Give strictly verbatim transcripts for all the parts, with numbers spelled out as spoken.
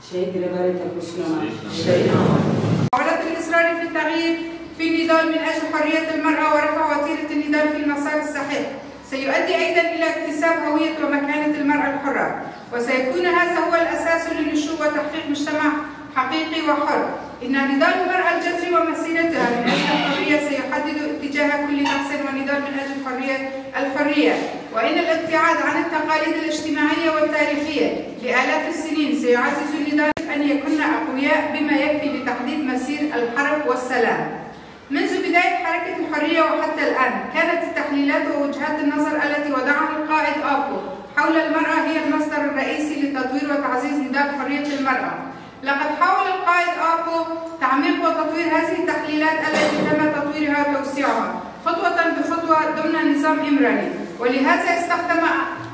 محاولة الإصرار في التغيير في النضال من أجل حرية المرأة ورفع وتيرة النضال في المسار الصحيح سيؤدي أيضًا إلى اكتساب هوية ومكانة المرأة الحرة، وسيكون هذا هو الأساس للنشوء وتحقيق مجتمع حقيقي وحر. إن نضال المرأة الجذري ومسيرتها من أجل الحرية سيحدد اتجاه كل بحث ونضال من أجل حرية الحرية، وإن الابتعاد عن التقاليد الاجتماعية والتاريخية لآلاف السنين سيعزز النضال أن يكن أقوياء بما يكفي لتحديد مسير الحرب والسلام. منذ بداية حركة الحرية وحتى الآن، كانت التحليلات ووجهات النظر التي وضعها القائد آبو حول المرأة هي المصدر الرئيسي لتطوير وتعزيز نضال حرية المرأة. لقد حاول القائد آبو تعميق وتطوير هذه التحليلات التي تم تطويرها وتوسيعها خطوة بخطوة ضمن نظام إمرالي، ولهذا استخدم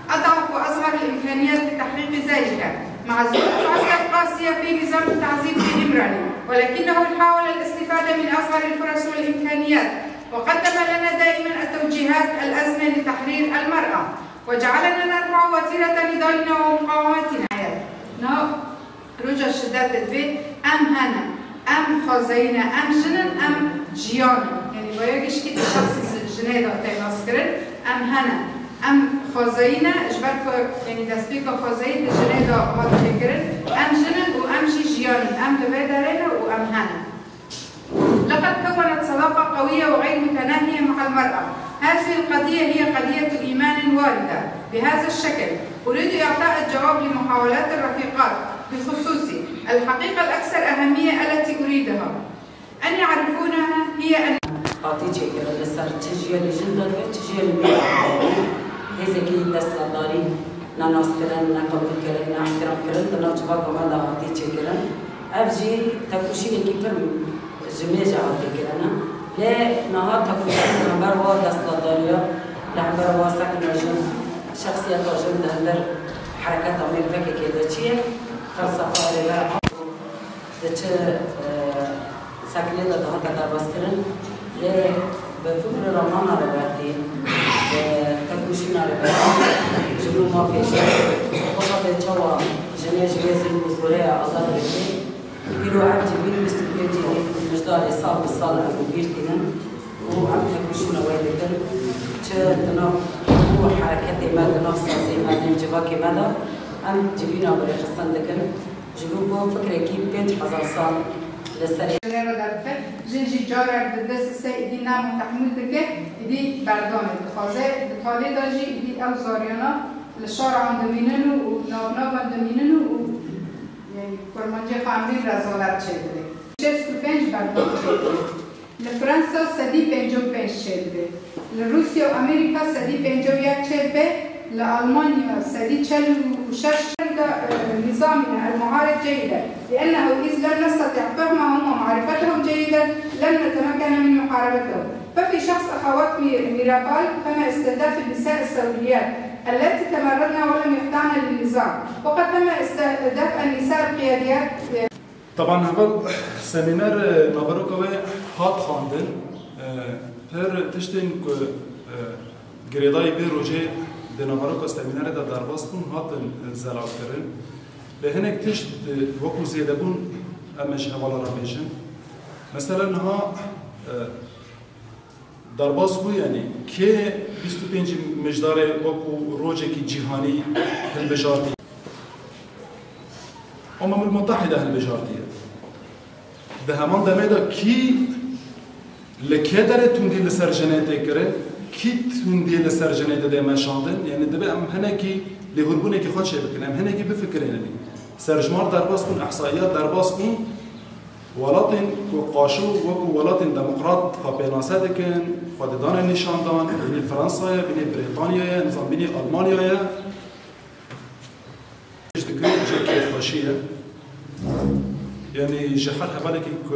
أضعف وأصغر الإمكانيات لتحقيق ذلك، مع الظروف العسرة القاسية في نظام التعذيب في إمرالي، ولكنه حاول الاستفادة من أصغر الفرص والإمكانيات، وقدم لنا دائمًا التوجيهات اللازمة لتحرير المرأة، وجعلنا نرفع وتيرة نضالنا ومقاومتنا. Niha roja şidetê divê em hene, em xwezayî ne, em jin in, em jiyan in. Yanî vaya gişkî di şexsî zi-, jinê de tê naskirin, em hene, em xwezayî ne, ji ber ku yanî destpêka xwezayî di jinê de hat çêkirin, em jin in û em jî jiyan in, em li vê derê ne û em hene. لقد كونت صداقة قوية وغير متناهية مع المرأة. هذه القضية هي قضية إيمان واردة بهذا الشكل. أريد إعطاء الجواب لمحاولات الرفيقات بخصوص الحقيقة الأكثر أهمية التي أريدها أن يعرفونها هي أن Hatî çêkirin li ser çi ji yê jin derve, çi ji yê mêr. Hêzekî desthilatdarî ne naskirin, ne qebûlkirin, ne îhtîramkirin di nav civaka me de hatî çêkirin. Ev jî tekoşînekî pir ji mêje hatî kirin e. Lê niha tekoşîn li hember wa desthilatdariya, li hember wa sekna jin, şexsiyeta jin di hember hereketa me P K K de çi ye? Felsefeyê ve di çi, e, seknê de dihate derbazkirin, lê bi fikr û ramana re bertî, bi tekoşîna re bertî, ji bo mafê jin, bixwaze çawa jinê ji vê zilm û zorê azad bike. Îro ev civîn bîst û pêncî mijdarê sal bi sal em bi bîr tînin û em tekoşîna wê dikin. Çi di nav û hereketê me, di nav sazê me, nêv civakê me de em civîna bi rêxistin dikin. Ji bo ku fikrekî pênc hezar sal li ser Jinê re derdixe, jin jî carek di dest sê îdî nam û tehmûl dike, îdî berdane dixwaze, di talê de jî îdî ew zariyana li şaran dimînin û, û navnavan dimînin û, û, yanî, kurmancê xwe em bîn rezalet çêdibe. Şêst û pênc berdane çêdibe. Li Fransa sedî pêncî û pênc çêdibe. Li Rûsya û Amerîka sedî pêncî û yek çêdibe. Li Almanya sedî çel û şeş çêdibe. Nizamina el-muarid ceyide. Liennehu iz lem nesteti' fehmehum ve marifetehum ceyiden, lem netemekene min muharibetehum. Fe fî şexs ehewat Mî-, Mîrabal teme îstihdaf el-nîsa el-sewriyat, elletî temerredne ve lem yexda'ne lin-nizam. Ve qed teme îstihdaf el-nîsa el-qiyadiyat. Teban heval semîner, e, naveroka wê hat xwendin. E, pir tiştên ku, e, girêdayî vê rojê di naveroka semînerê de derbas bûn, hatin, e, zelalkirin. Lê hinek tişt, e, wekû zêdebûn em ê ji hevala re bêjin. Mesela niha, e, Derbas bû, yanî kê bîst û pêncî mijdarê wekû rojekî cîhanî hilbijartî? Umemul Mutehîde hilbijartiye. Di heman demê de kî li kê derê tundî li ser jinê tê kirin, kî tundî li ser jinê didê meşandin? Yanî dibe em hinekî lêhûrbûnekî xwe çêbikin, em hinekî bifikirînin. Serjimar derbas bûn, ihsaiyat derbas bûn. Welatên ku qaşo wekû welatên demokrat xwe pênase dikin, xwe didane nîşandan, bînî Fransa ye, bînî Brîtanya ye, nizam bînî Almanya ye. Ji dikin cihê kêfxweşî ye. Yanî ji her hevalekî ku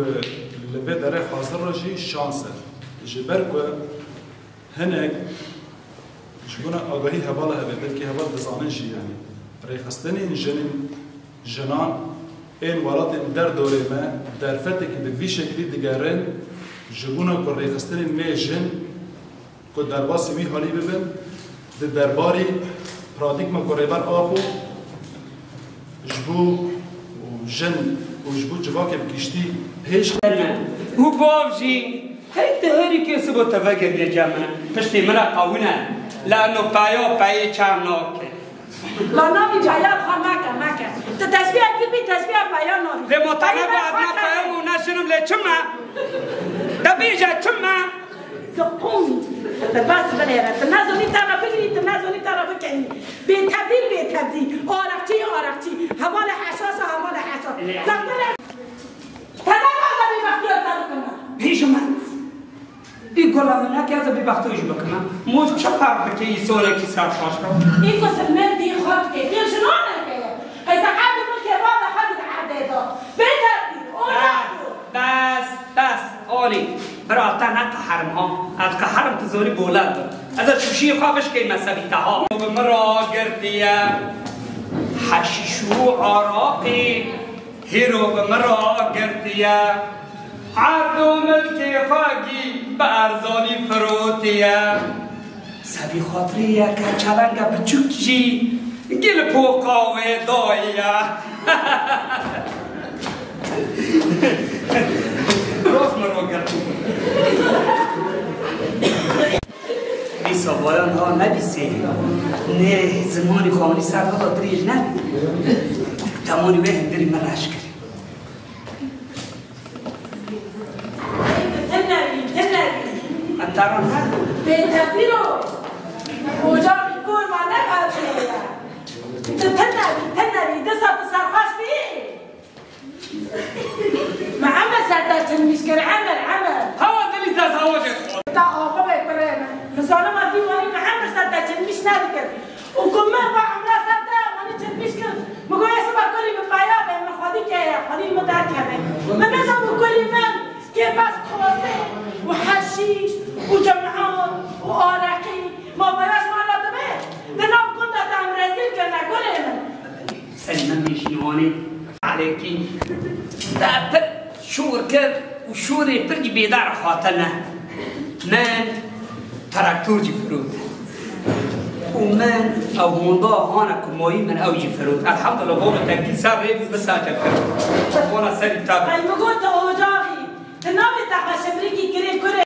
li vê derê hazir re jî şans e. Ji ber ku Hinek ji bona agahî hevala hebe, belkî heval dizanin jî, yanî rêxistinên jinên, jinan ên welatên derdorê me derfetekî bi vî şeklî digerin, ji bona ku rêxistinên me jin ku derbasî wî halî bibin, di derbarî paradîgma ku Rêber Apo ji bo Jin û ji bo civakê bi giştî pêş. Û bav jî, hey, tu herî kêsib û te vegeriye cem min. Piştî min re qewine. Lano peya peyê çar nake. La navî cayar xwe meke, meke. Tu tesbîha kir bî, tesbîha peya navî. Lê ma te negu ez ne peyam û ne jin im, lê çi me? Te bêje çi me? Ziqûm. Tu bes binêre. Tu nezanî te re bigirî, tu nezanî te re bikenî. Bêtebdîl, bêtebdîl. Araqçî, araqçî. Hevalê heşaşa, hevalê heşa. Ziqûm. Te ne gaza bêbextiya te bikime. Bêje min. Î gola min nake ez ê bêbextiya jî bikime. Mo çi ferq dike î sorekî serxweş be? Î ku silmendî xwe dike. Kê jinan neke. Qey te erdê min kê bavê xwe dide erdê de. Bêtebdîl. Araq. Bes, bes, Olî. Bira, te neqeherim ha. Ez qeherim, tu zorî boler bim. Ez ê şûşiyê xwe bişkeyme serî te ha. Bi min re girtiye heşîş û araqî. Hîro bi min re girtiye. Erd û milkê xwe gî bi erzanî firotiye. Sebî xatirê yeke çelenge biçûk jî gil poqa wê dayiye. Rast min ro girtî. Dîsa bayan ha nedîsê. Nê zimanî xanî ser nada dirêj nebî. Temanî wê hindirî min reş kir. Tinevî, tinevî. Em te re nebû. Bêtefîr o. Ocağê kor ma ne parçeye. Tu tinevî, tinevî. Disa tu serxweş bî. Me Emer ser te çilmîş kir, Emer, Emer. Hewa dilî te zawacê dixwar. Te axivê kurê min. Min zanim a dîwanî me Emer ser te çilmîş nedikir. Û ku min va Emra ser te wanî çilmîş kir, min got, "Ê siba kurî min peya be, min xwedî keye, xwedî min derkeve." Min nezanibû kurî min kê bes xwazê û heşîş û cemaat û areqî, ma peya ji mala dibe, di nav gunda de em rezîl kirine, kurê min. Sen min nêşîne wanê. Alêkî. Te pir şûr kir û şûrê pir jî bêdar xwatine. Min traktor jî firot. Û min ew honda hane ku mayî min ew jî firot. Elhamdulillah, hona te gî ser rê bû, min sace firot. Hona serî te bû. Ay, min got, te ocaxî. Ti nabê te xwe şimrikî kirê kurê.